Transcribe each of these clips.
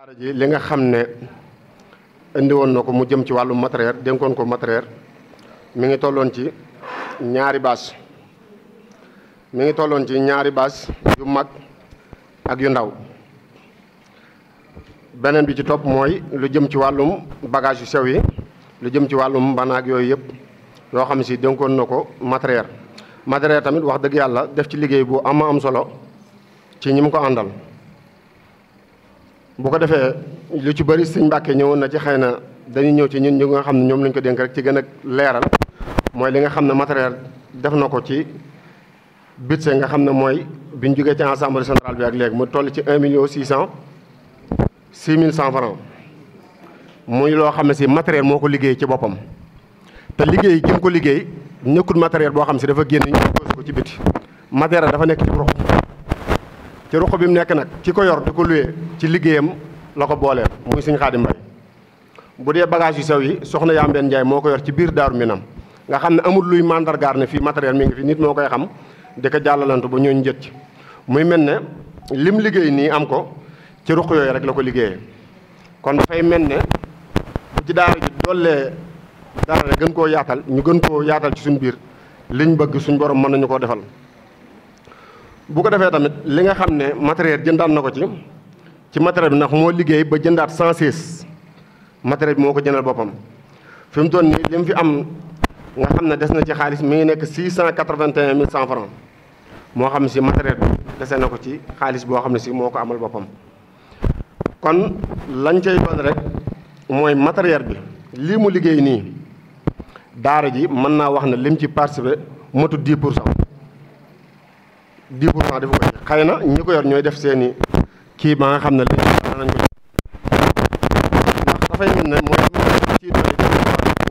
daara ji li nga xam ne indi woon na ko mu jëm ci wàllu matériel dénkoon ko matériel mi ngi tolloon ci ñaari bâche yu mag ak yu ndaw. beneen bi ci topp mooy lu jëm ci wàllum bagage yu sew yi lu jëm ci wàllum mbanaag yooyu yëpp yoo xam si dénkoon na ko matériel tamit wax dëgg yàlla def ci liggéey bu am solo ci ñi mu ko àndal. bu ko defee lu ci bëri sëñ Mbàkke ñëwoon na ci, xëy na dañuy ñëw ci ñun ñu nga xam ne ñoom lañ ko dénk rek ci gën a leeral mooy li nga xam ne matériel def na ko ci budget nga xam ne mooy biñ jógee ci assemblée générale bi ak léegi mu toll ci 1,606,100 francs muy loo xam ne si matériel moo ko liggéey ci boppam. te liggéey gi mu ko liggéey nekkul matériel boo xam si dafa génn ñu ko ci biti, matériel dafa nekk ci ruq ci ruq bi mu nekk nag ci ko yor di ko luye ci liggéeyam la ko booleel muy sëñ Xaadim Mbay. bu dee bagage yu sew yi soxna Yambeen Njaay moo ko yor ci biir Daaru Minam nga xam ne amul luy mandargaar ne fii matériel mi ngi fi, nit moo koy xam di ko jàllalantu ba ñooñu jët ci. muy mel ne lim liggéey nii am ko ci ruq yooyu rek la ko liggéeyee. kon dafay mel ne bu ci daara ji dollee dara rek gën koo yaatal, ñu gën koo yaatal ci suñu biir liñ bëgg suñ borom mën nañu koo defal. bu ko defee tamit li nga xam ne matériel jëndaat na ko ci matériel bi ndax moo liggéey ba jëndaat 116 matériel bi moo ko jëndal boppam. fi mu toll nii li mu fi am nga xam ne des na ci xaalis mi ngi nekk 681,100 francs moo xam ne si matériel bi dese na ko ci xaalis boo xam ne si moo ko amal boppam. kon lañ cay doon rek mooy matériel bi lii mu liggéey nii daara ji mën naa wax ne lim ci participé motu 10 pour cent dafa ko ci. xëy na ñi ko yor ñooy def seeni kii ba nga xam ne li nañ ko ndax dafay mel ne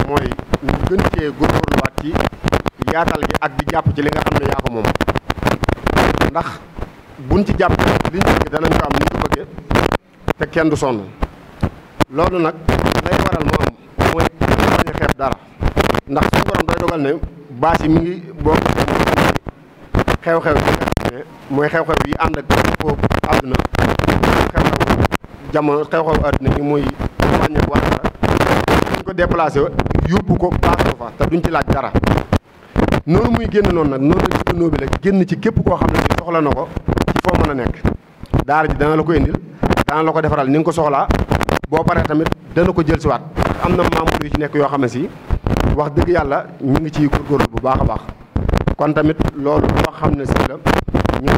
mooy ñu gën cee góorgóorluwaat ci yaatal gi ak di jàpp ci li nga xam ne yaa ko moom, ndax buñ ci jàpp liñ bëgg danañ ko am ni ko bëggee te kenn du sonn. loolu nag lay waral moo am mooy bañ a xeeb dara, ndax suñu borom day dogal ne bâche yi mi ngi boo xew-xew yi nga xam ne mooy xew-xew yi ànd ak foofu àdduna xew-xew àdduna yi muy wàññeeku war dara duñ ko déplacé yóbbu ko baax ko fa te duñ ci laaj dara. noonu muy génn noonu nag noonu la génnoo bi la génn ci képp koo xam ne si soxla na ko ci foo mën a nekk. daara ji dana la ko indil, dana la ko defaral ni nga ko soxlaa, boo paree tamit dana ko jël si waat. am na membre yu ci nekk yoo xam ne si wax dëgg yàlla ñu ngi ciy góorgóorlu bu baax a baax. kon tamit loolu loo xam ne si la ñu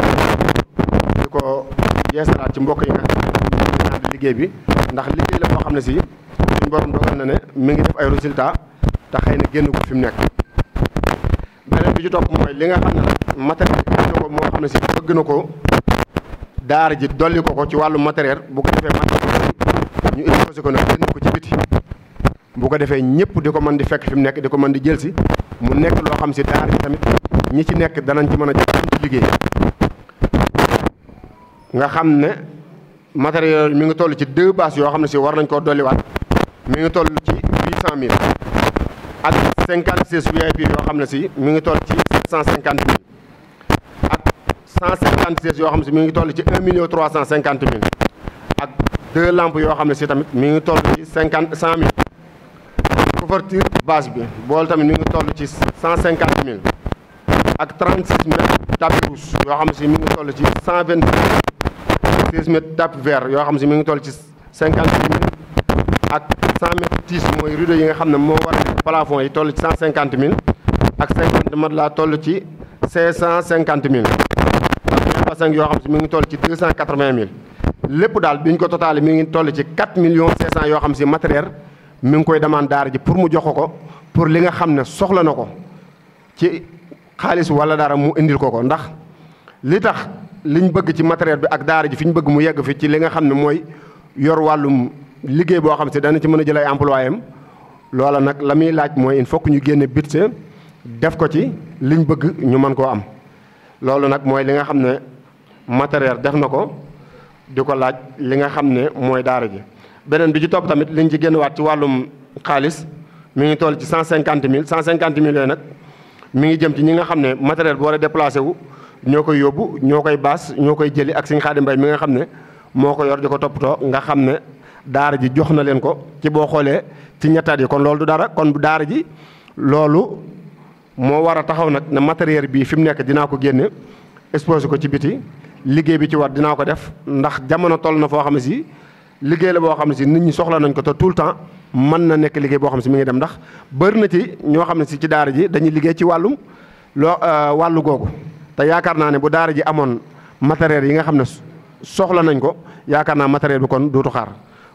di ko yeesalaat ci mbokk yi nga xam ne ñaan liggéey bi, ndax liggéey la boo xam ne si suñ borom dogal na ne mi ngi def ay résultat te xëy na génn ko fi mu nekk. beneen bi ci topp mooy li nga xam ne matériel bi na ko moo xam ne si bëgg na ko daara ji dolli ko ci wàllu matériel. bu ko defee matériel ñu indi ko nag génn ko ci biti, bu ko defee ñëpp di ko mën di fekk fi mu nekk, di ko mën di jël si mu nekk loo xam si daara ji tamit ñi ci nekk danañ ci mën a jàpp ci liggéey. nga xam ne matériel mi ngi toll ci 2 bâches yoo xam ne si war nañ koo dolliwaat, mi ngi toll ci 800,000 ak 56 VIP yoo xam ne si mi ngi toll ci 750,000 ak 156 yoo xam ne si mi ngi toll ci 1,350,000 ak 2 lampes yoo xam ne si tamit mi ngi toll ci 100,000. couverture bâche bi bool tamit mi ngi toll ci 150,000 ak 36 mètres tapis rouge yoo xam ne si mi ngi toll ci 126 mètres tapis vert yoo xam ne si mi ngi toll ci 50,000 ak 100 mètres tiis mooy rideau yi nga xam ne moo war a plafond yi toll ci 150,000 ak 50 matelas toll ci 550,000 ak bassin yoo xam ne si mi ngi toll ci 280,000. lépp daal biñ ko total mi ngi toll ci 4,500,000 yoo xam si matériel mi ngi koy demande daara ji pour mu jox ko pour li nga xam ne soxla na ko ci xaalis wala dara mu indil ko ndax li tax liñ bëgg ci matériel bi ak daara ji fi ñu bëgg mu yegg fi ci li nga xam ne mooy yor wàllum liggéey boo xam si dana ci mën a jël ay employé am. loola nag la muy laaj mooy il faut que ñu génne budget def ko ci liñ bëgg ñu mën koo am. loolu nag mooy li nga xam ne matériel def na ko di ko laaj li nga xam ne mooy daara ji. beneen bi ci topp tamit liñ ci génnewaat ci wàllum xaalis mi ngi toll ci 150,000 150,000 yooyu nag mi ngi jëm ci ñi nga xam ne matériel bu war a déplacé wu ñoo koy yóbbu, ñoo koy baas, ñoo koy jëli ak Sëñ Xaadim Mbay mi nga xam ne moo ko yor di ko toppatoo nga xam ne daara ji jox na leen ko ci boo xoolee ci ñettaat yi kon loolu du dara kon bu daara ji loolu moo war a taxaw nag ne matériel bii fi mu nekk dinaa ko génne exposé ko ci biti liggéey bi ci war dinaa ko def ndax jamono toll na foo xam ne si liggéey la boo xam ne si nit ñi soxla nañ ko te tout le temps mën na nekk liggéey boo xam ne si mi ngi dem ndax bëri na ci ñoo xam ne si ci daara ji dañuy liggéey ci wàllum wàllu googu te yaakaar naa ne bu daara ji amoon matériel yi nga xam ne soxla nañ ko yaakaar naa matériel bi kon dootu xaar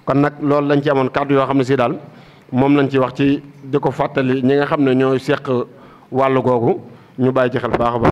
kon nag loolu lañ ci amoon kàddu yoo xam ne si daal moom lañ ci wax ci di ko fàttali ñi nga xam ne ñooy seq wàllu googu ñu bàyyi ci xel baax a baax